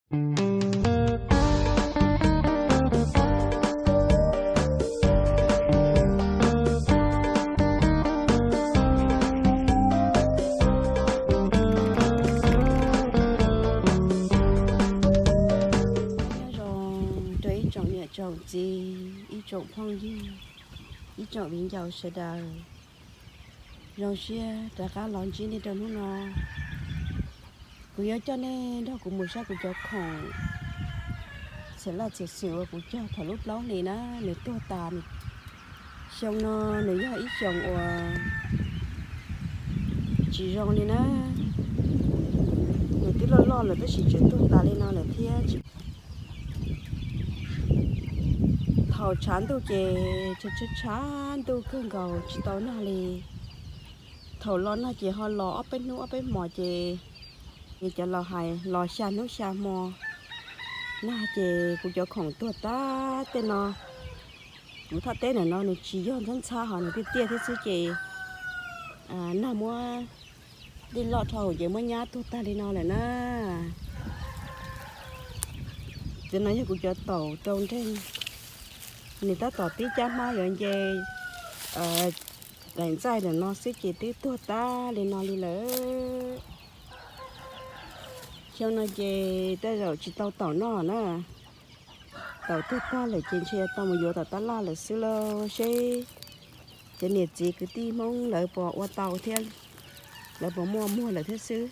Nyob zoo rau ib tsoom niam tsoom txiv, ib tsoom phooj ywg, ib tsoom viv ncaus sawv daws. Zoo siab rov qab los ntsib nej rau hnub no. Kuv yuav coj nej nrog kuv mus saib kuv cov khoom txhiam laj txhiam xwm uas kuv cog thaum lub plaub hlis na, nws tuag tas. Xyoo no nws yog ib xyoos uas tsis zoo li na. Nws twb loj loj lawm tab sis tseem tuag tas li no lawm thiab. Thaum tshav ntuj ces tshav tshav ntuj kawg nkaus tsis tau nag li. Thaum los nag ces ho los ob peb hnub ob peb hmos ces, ces cov laus hais los xya hnub xya hmo nag ces kuv cov khoom tuag tag. Tej no kuv thaj teb ntawm no nws tsis yog ntxhab ntxhab ho nws tiaj tiaj thiab xwb ces nag muab dej loj dhau ces muab nyab tuag tag li no lawm na. Cov no yog kuv cov taum rau nreeg, nws tab tom pib cab hmab yuav nce daim ntxaij ntawm no xwb ces twb tuag tag li no li lawm. Xyoo no ces tej zaum tsis tau taum noj na. Taum tuag tag lawm ces ntshe yuav tau mus yuav tom tab laj lawm xwb lauj. Seb cov niam txiv kwv tij Hmoob lawv puas ua tau thiab, lawv puas muaj muag lawm thiab xwb.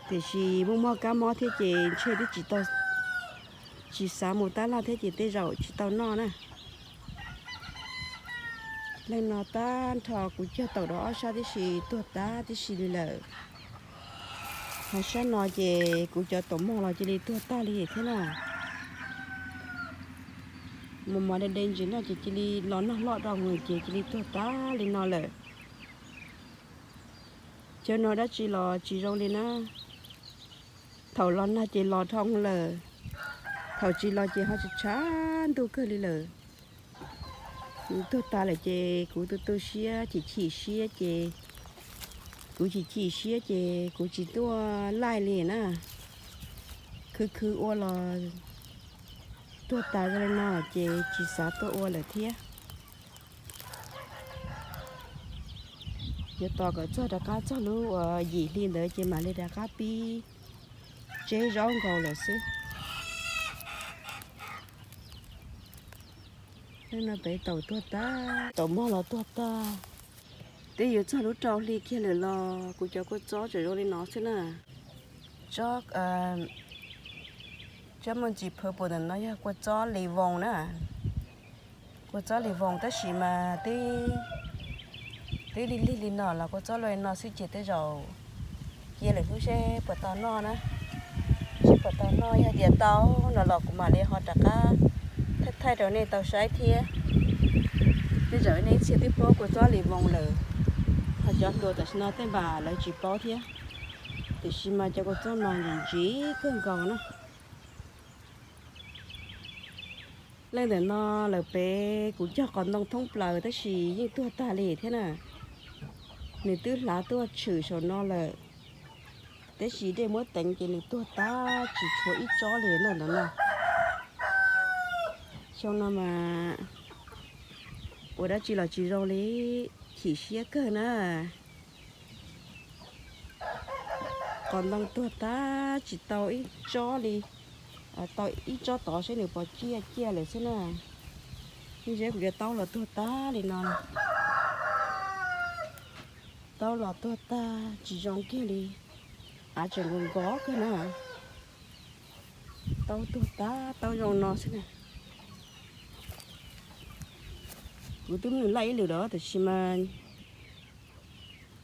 Tiam sis muaj muaj kab mob thiab ces ntshe twb tsis tau, tsis xav mus tab laj thiab ces tej zaum tsis tau noj na. Leej no tag nrho kuv cog taum rau ob sab tib si tuag tag tib si li lawm. Ho sab no ces kuv cov taum mog los cia li tuag tag li thiab na. Mus mos de de ntsis noj ces cia li los nag loj rau mus ces cia li tuag tag li no lawm. Cov no dab tsi los tsis zoo li na. Thaum los nag ces los dhau lawm, thaum tsis los ces ho tshav tshav ntuj kawg li lawm. Tuag tas lawm ces kuv tu tu siab chim chim siab ces, kuv chim chim siab ces kuv tsis tuaj laij li na. Khwv khwv ua los tuag tas zoo li no ces tsis xav tuaj ua lawm thiab. Yuav tos kom txog rov qab txog lub uas yim hli ntawd ces mam li rov qab pib tseb zaub nkaus lawm xwb. Leej no pem taum tuag tag, taum mog los tuag tag. Twb yuav txog lub rau hli kiag lawm los kuv cov kua txob tseem zoo li no xwb na. Tsob, tsob mus ntsis phav pum ntawm no yog kua txob li voos na. Kua txob li voos tab sis mas twb, twb lig lig li no los kua txob li no xwb ces tej zaum cia lawm hnub seb puas tau noj na. Seb puas tau noj, yog tias tau no los kuv mam li ho rov qab thaij thaij rau nej tau saib thiab. Tej zaum nej ib txhia twb paub kua txob li voos lawm, ho cov hluas tam sim no tej npam lawv tsis paub thiab. Tiam sis mas cov kua txob no ntsim ntsim kawg nkaus na. Leej ntawm no lawm pem kuv cog qos ntoo thoob plaws tab sis yeej tuag tag li thiab na. Nws twb hlav tuaj tshwm saum no lawm, tab sis dej muab teev ces nws tuag tag tsis tshuav ib tsob li na ntawm no. Xyoo no mas ua dab tsi los tsis zoo li, chim siab kawg na. Qos ntoo tuag tag tsis tau ib tsob li, tau ib tsob tod seb nws puas ciaj ciaj lawm xwb na. Yeej zeb kuv cov taub los tuag tag li no. Taub los tuag tag tsis zoo kiag li, av tseem nkaus nkov kawg na. Taub tuag tag taub zoo no xwb na. Kuv twb muab nws laij ib lwm lawm tab sis mas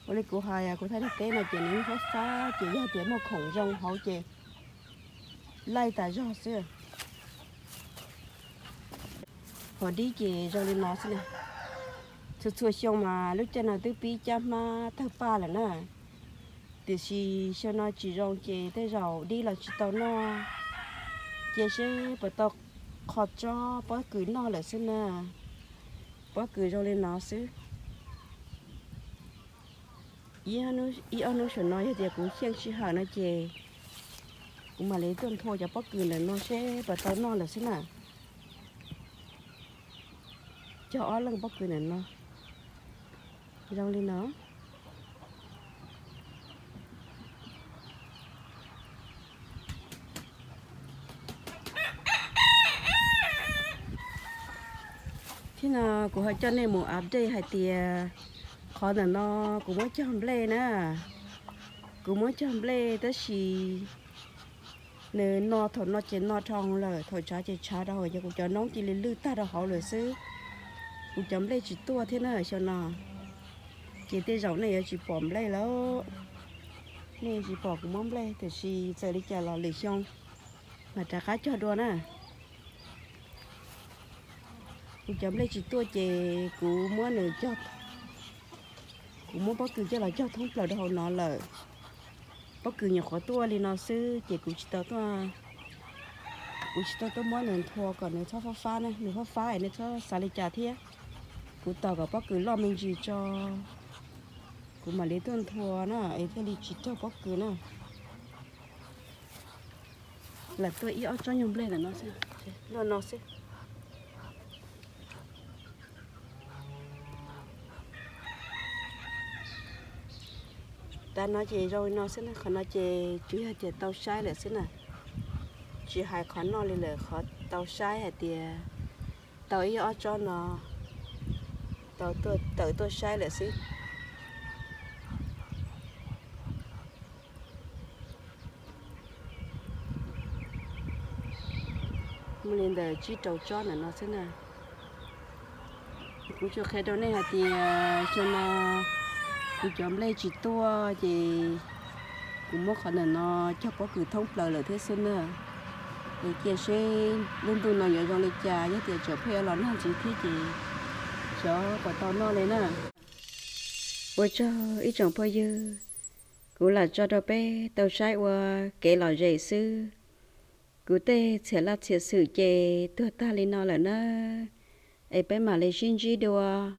ua li kuv hais kuv thaj niag teb no ces nws fab fab ces yog tias muaj khoom zoo hauv ces laij tas zog xwb. Hos dib ces zoo li no xwb na. Txhua txhua xyoo mas lub caij no twb pib cab hmab tawg paj lawm na. Tiam sis xyoo no tsis zoo ces tej zaum dib los tsis tau noj. Cia seb puas tau qho tsob pob kws noj lawm xwb na. Pob kws zoo li no xwb. Ib ob hnub saum no yog tias kuv xyeej sij hawm no ces Kuv mam li tuaj nthua cov pob kws ntawm no seb puas tau noj lawm xwb na. Cog ob leeg pob kws ntawm no zoo li no. Thiab no kuv ho coj nej mus update hais tias qhov ntawm no kuv muab cog nplej na. Kuv muab cog nplej tab sis nws no thaum no ces no dhau lawm, thaum tshav ces tshav dhau, ces kuv cov noob cia li lwj tag rau hauv lawm xwb. Kuv cov nplej tsis tuaj thiab na xyoo no. Ces tej zaum nej yuav tsis pom nplej lawm. Nej tsis pom kuv muab nplej, tiam sis txawm li cas los lwm xyoo mam rov qab cog dua na. Kuv cov nplej tsis tuaj ces kuv muab nws cog, kuv muab pob kws coj los cog thoob plaws rau hauv no lawm. Pob kws nyuam qhuav tuaj li no xwb ces kuv tsis tau tuaj, kuv tsis tau tuaj muab nws nthua kom nws txhob fab fab na, nws fab fab es nej txhob xav li cas thiab. Kuv tos kom pob kws loj me ntsis tso, kuv mam li tuaj nthua na, es thiaj li tsis raug pob kws na. Lam tuaj ib ob tsob nyuag nplej ntawm no xwb, luaj no xwb. Tav no ces zoo li no xwb na, qhov no ces tsuas yog tias tau saib lawm xwb na. Tsis hais qhov noj li lawm, qhov tau saib hais tias tau ib ob tsob no, tau tawm tuaj saib lawm xwb. Muaj li ntawm tsib rau tsob ntawm no xwb na. Kuv tsuas qhia rau nej hais tias xyoo no kuv cov nplej tsis tuaj ces kuv muab qhov ntawm no cog pob kws thoob plaws lawm thiab xwb na. Es cia seb lub ntuj no yuav zoo li cas, yog tias tseem pheej yuav los nag ntxiv thiab ces xyov puas tau noj li na. Ua tsaug ib tsoom phooj ywg, kuv lam tso rau peb tau saib ua kev lom zem xwb. Kuv tej txhiam laj txhiam xwm ces tuag tag li no lawm na. Es peb mam li sib ntsib dua.